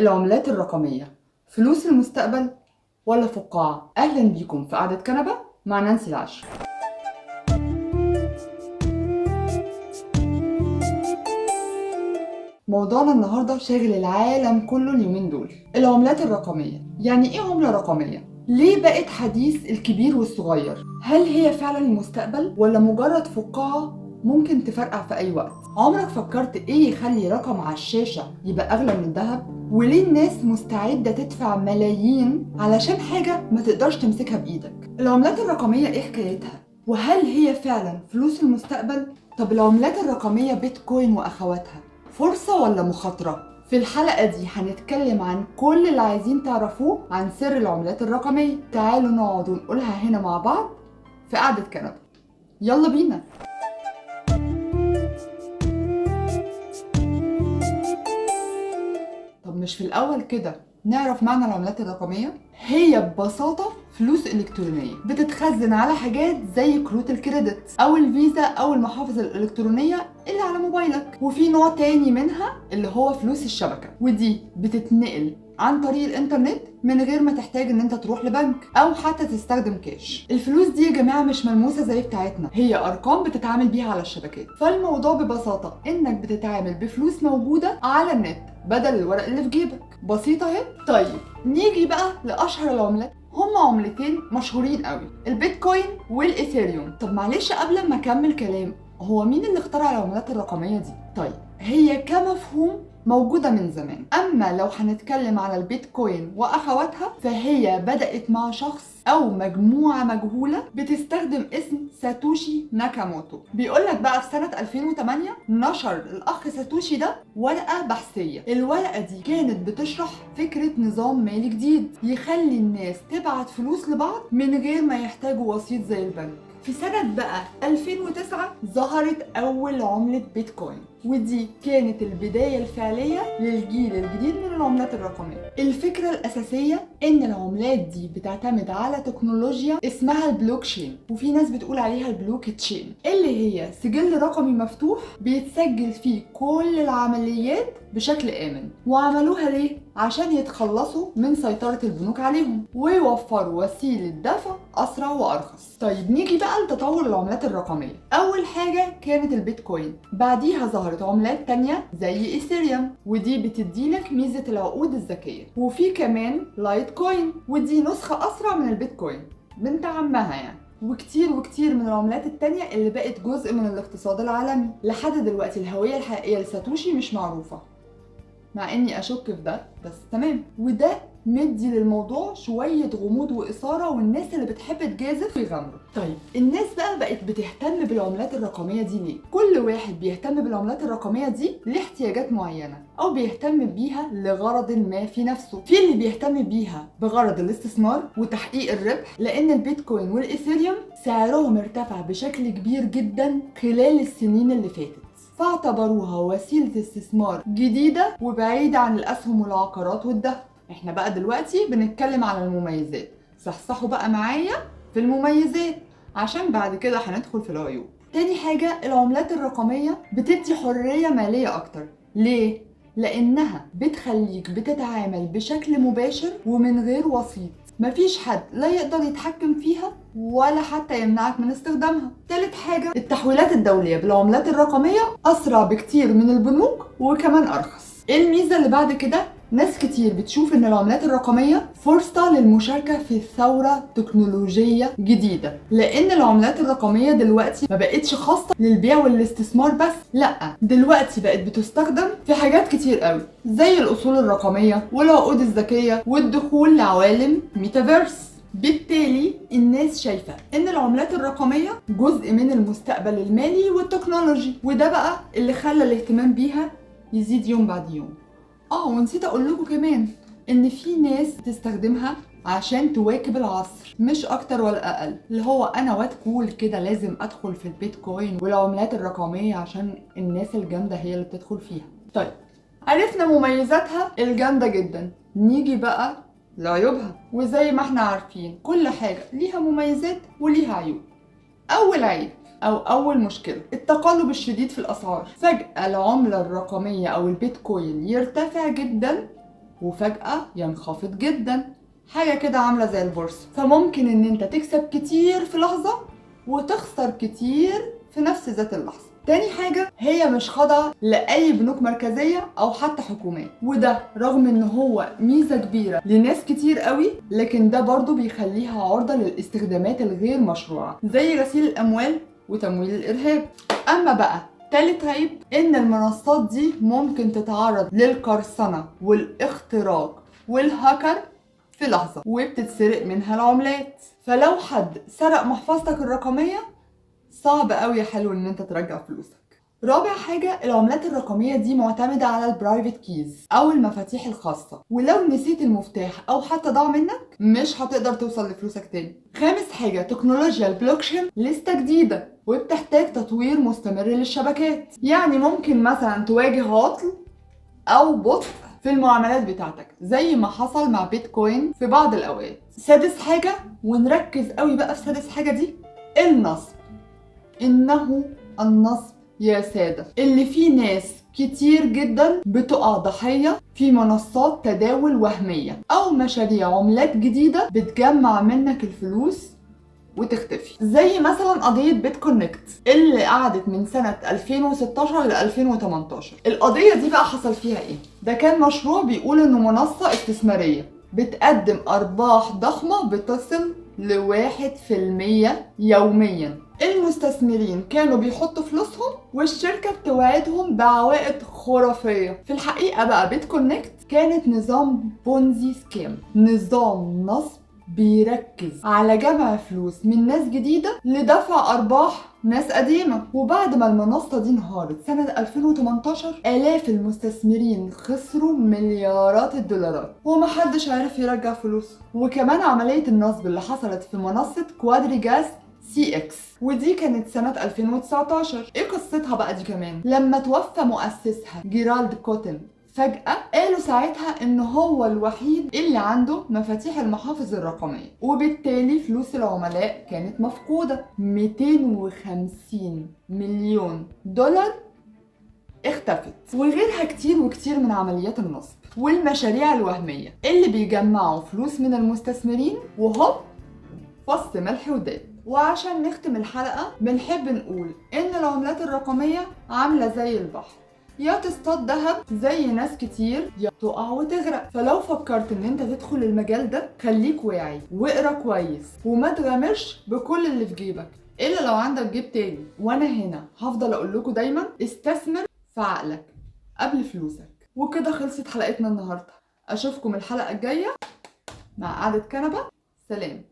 العملات الرقمية فلوس المستقبل ولا فقاعة؟ أهلا بيكم في قعدة كنبة مع نانسي العشر. موضوعنا النهاردة شاغل العالم كله اليومين دول، العملات الرقمية. يعني ايه عملة رقمية؟ ليه بقت حديث الكبير والصغير؟ هل هي فعلا المستقبل ولا مجرد فقاعة ممكن تفرقع في أي وقت؟ عمرك فكرت ايه يخلي رقم على الشاشة يبقى أغلى من الذهب؟ وليه الناس مستعدة تدفع ملايين علشان حاجة ما تقدرش تمسكها بإيدك؟ العملات الرقمية ايه حكايتها؟ وهل هي فعلا فلوس المستقبل؟ طب العملات الرقمية بيتكوين وأخواتها فرصة ولا مخاطرة؟ في الحلقة دي هنتكلم عن كل اللي عايزين تعرفوه عن سر العملات الرقمية. تعالوا نقعد ونقولها هنا مع بعض في قعدة كنبة. يلا بينا. طب مش في الأول كده نعرف معنى العملات الرقمية؟ هي ببساطة فلوس إلكترونية بتتخزن على حاجات زي كروت ال credit أو الفيزا أو المحافظ الإلكترونية اللي على موبايلك. وفي نوع تاني منها اللي هو فلوس الشبكة، ودي بتتنقل عن طريق الانترنت من غير ما تحتاج ان انت تروح لبنك او حتى تستخدم كاش. الفلوس دي يا جماعة مش ملموسة زي بتاعتنا، هي ارقام بتتعامل بيها على الشبكات. فالموضوع ببساطة انك بتتعامل بفلوس موجودة على النت بدل الورق اللي في جيبك. بسيطة اهي. طيب نيجي بقى لاشهر العملات. هما عملتين مشهورين قوي، البيتكوين والايثيريوم. طب معلش قبل ما اكمل كلام، هو مين اللي اخترع العملات الرقمية دي؟ طيب هي كمفهوم موجودة من زمان، أما لو هنتكلم على البيتكوين وأخواتها فهي بدأت مع شخص أو مجموعة مجهولة بتستخدم اسم ساتوشي ناكاموتو. بيقولك بقى في سنة 2008 نشر الأخ ساتوشي ده ورقة بحثية. الورقة دي كانت بتشرح فكرة نظام مالي جديد يخلي الناس تبعت فلوس لبعض من غير ما يحتاجوا وسيط زي البنك. في سنة بقى 2009 ظهرت أول عملة بيتكوين، ودي كانت البداية الفعلية للجيل الجديد من العملات الرقمية. الفكرة الأساسية إن العملات دي بتعتمد على تكنولوجيا اسمها البلوكشين، وفي ناس بتقول عليها البلوك تشين، اللي هي سجل رقمي مفتوح بيتسجل فيه كل العمليات بشكل آمن. وعملوها ليه؟ عشان يتخلصوا من سيطرة البنوك عليهم ويوفروا وسيلة دفع أسرع وأرخص. طيب نيجي بقى لتطور العملات الرقمية. أول حاجة كانت البيتكوين، بعديها ظهرت عملات تانية زي إيثيريوم، ودي بتديلك ميزة العقود الذكية، وفي كمان لايت كوين، ودي نسخة أسرع من البيتكوين بنت عمها يعني، وكتير وكتير من العملات التانية اللي بقت جزء من الاقتصاد العالمي. لحد دلوقتي الهوية الحقيقية لساتوشي مش معروفة، مع اني اشك في ده بس تمام. وده مدي للموضوع شوية غموض وإثارة، والناس اللي بتحب تجازف يغامروا. طيب الناس بقى بقت بتهتم بالعملات الرقمية دي ليه؟ كل واحد بيهتم بالعملات الرقمية دي لاحتياجات معينة أو بيهتم بيها لغرض ما في نفسه. في اللي بيهتم بيها بغرض الاستثمار وتحقيق الربح، لأن البيتكوين والإيثيريوم سعرهم ارتفع بشكل كبير جدا خلال السنين اللي فاتت، فاعتبروها وسيلة استثمار جديدة وبعيدة عن الأسهم والعقارات والذهب. احنا بقى دلوقتي بنتكلم على المميزات، صحصحوا بقى معايا في المميزات عشان بعد كده هندخل في العيوب. تاني حاجة، العملات الرقمية بتدي حرية مالية أكتر. ليه؟ لأنها بتخليك بتتعامل بشكل مباشر ومن غير وسيط، مفيش حد لا يقدر يتحكم فيها ولا حتى يمنعك من استخدامها. تالت حاجة، التحويلات الدولية بالعملات الرقمية أسرع بكتير من البنوك وكمان أرخص. الميزة اللي بعد كده، ناس كتير بتشوف ان العملات الرقمية فرصة للمشاركة في ثورة تكنولوجية جديدة، لان العملات الرقمية دلوقتي ما بقتش خاصة للبيع والاستثمار بس، لا دلوقتي بقت بتستخدم في حاجات كتير قوي زي الاصول الرقمية والعقود الذكية والدخول لعوالم ميتافيرس. بالتالي الناس شايفة ان العملات الرقمية جزء من المستقبل المالي والتكنولوجي، وده بقى اللي خلى الاهتمام بيها يزيد يوم بعد يوم. ونسيت اقول لكم كمان ان في ناس تستخدمها عشان تواكب العصر، مش اكتر ولا اقل، اللي هو انا واد cool كده لازم ادخل في البيتكوين والعملات الرقمية عشان الناس الجامدة هي اللي بتدخل فيها. طيب عرفنا مميزاتها الجامدة جدا، نيجي بقى لعيوبها. وزي ما احنا عارفين كل حاجة ليها مميزات وليها عيوب. اول عيب أو أول مشكلة، التقلب الشديد في الأسعار. فجأة العملة الرقمية أو البيتكوين يرتفع جدا وفجأة ينخفض جدا، حاجة كده عاملة زي البورصة. فممكن ان انت تكسب كتير في لحظة وتخسر كتير في نفس ذات اللحظة. تاني حاجة، هي مش خاضعة لأي بنوك مركزية أو حتى حكومات، وده رغم إن هو ميزة كبيرة لناس كتير قوي، لكن ده برضو بيخليها عرضة للاستخدامات الغير مشروعة زي غسيل الأموال وتمويل الإرهاب. أما بقى تالت عيب، إن المنصات دي ممكن تتعرض للقرصنة والاختراق والهاكر في لحظة، وبتتسرق منها العملات. فلو حد سرق محفظتك الرقمية صعب قوي يا حلو ان انت ترجع فلوسك. رابع حاجة، العملات الرقمية دي معتمدة على ال private keys او المفاتيح الخاصة، ولو نسيت المفتاح او حتى ضاع منك مش هتقدر توصل لفلوسك تاني. خامس حاجة، تكنولوجيا البلوكشين لسه جديدة وبتحتاج تطوير مستمر للشبكات، يعني ممكن مثلا تواجه عطل او بطء في المعاملات بتاعتك زي ما حصل مع بيتكوين في بعض الاوقات. سادس حاجة، ونركز قوي بقى في سادس حاجة دي، النصب. إنه النصب يا سادة، اللي فيه ناس كتير جدا بتقع ضحية في منصات تداول وهمية أو مشاريع عملات جديدة بتجمع منك الفلوس وتختفي، زي مثلا قضية BitConnect اللي قعدت من سنة 2016 ل 2018. القضية دي بقى حصل فيها ايه؟ ده كان مشروع بيقول انه منصة استثمارية بتقدم أرباح ضخمة بتصل ل1% يوميا. المستثمرين كانوا بيحطوا فلوسهم والشركة بتوعدهم بعوائد خرافية. في الحقيقة بقى BitConnect كانت نظام Ponzi scheme، نظام نصب بيركز على جمع فلوس من ناس جديدة لدفع أرباح ناس قديمة. وبعد ما المنصة دي انهارت سنة 2018، آلاف المستثمرين خسروا مليارات الدولارات ومحدش عرف يرجع فلوسه. وكمان عملية النصب اللي حصلت في منصة Quadriga CX، ودي كانت سنة 2019. ايه قصتها بقى دي كمان؟ لما توفى مؤسسها جيرالد كوتن فجأة، قالوا ساعتها ان هو الوحيد اللي عنده مفاتيح المحافظ الرقمية، وبالتالي فلوس العملاء كانت مفقودة. 250 مليون دولار اختفت، وغيرها كتير وكتير من عمليات النصب والمشاريع الوهمية اللي بيجمعوا فلوس من المستثمرين وهوب فص ملح وداب. وعشان نختم الحلقة بنحب نقول ان العملات الرقمية عاملة زي البحر، يا تصطاد ذهب زي ناس كتير يا تقع وتغرق. فلو فكرت ان انت تدخل المجال ده خليك واعي واقرا كويس وما تغامرش بكل اللي في جيبك الا لو عندك جيب تاني. وانا هنا هفضل اقول لكم دايما استثمر في عقلك قبل فلوسك. وكده خلصت حلقتنا النهارده، اشوفكم الحلقة الجاية مع قعدة كنبة. سلام.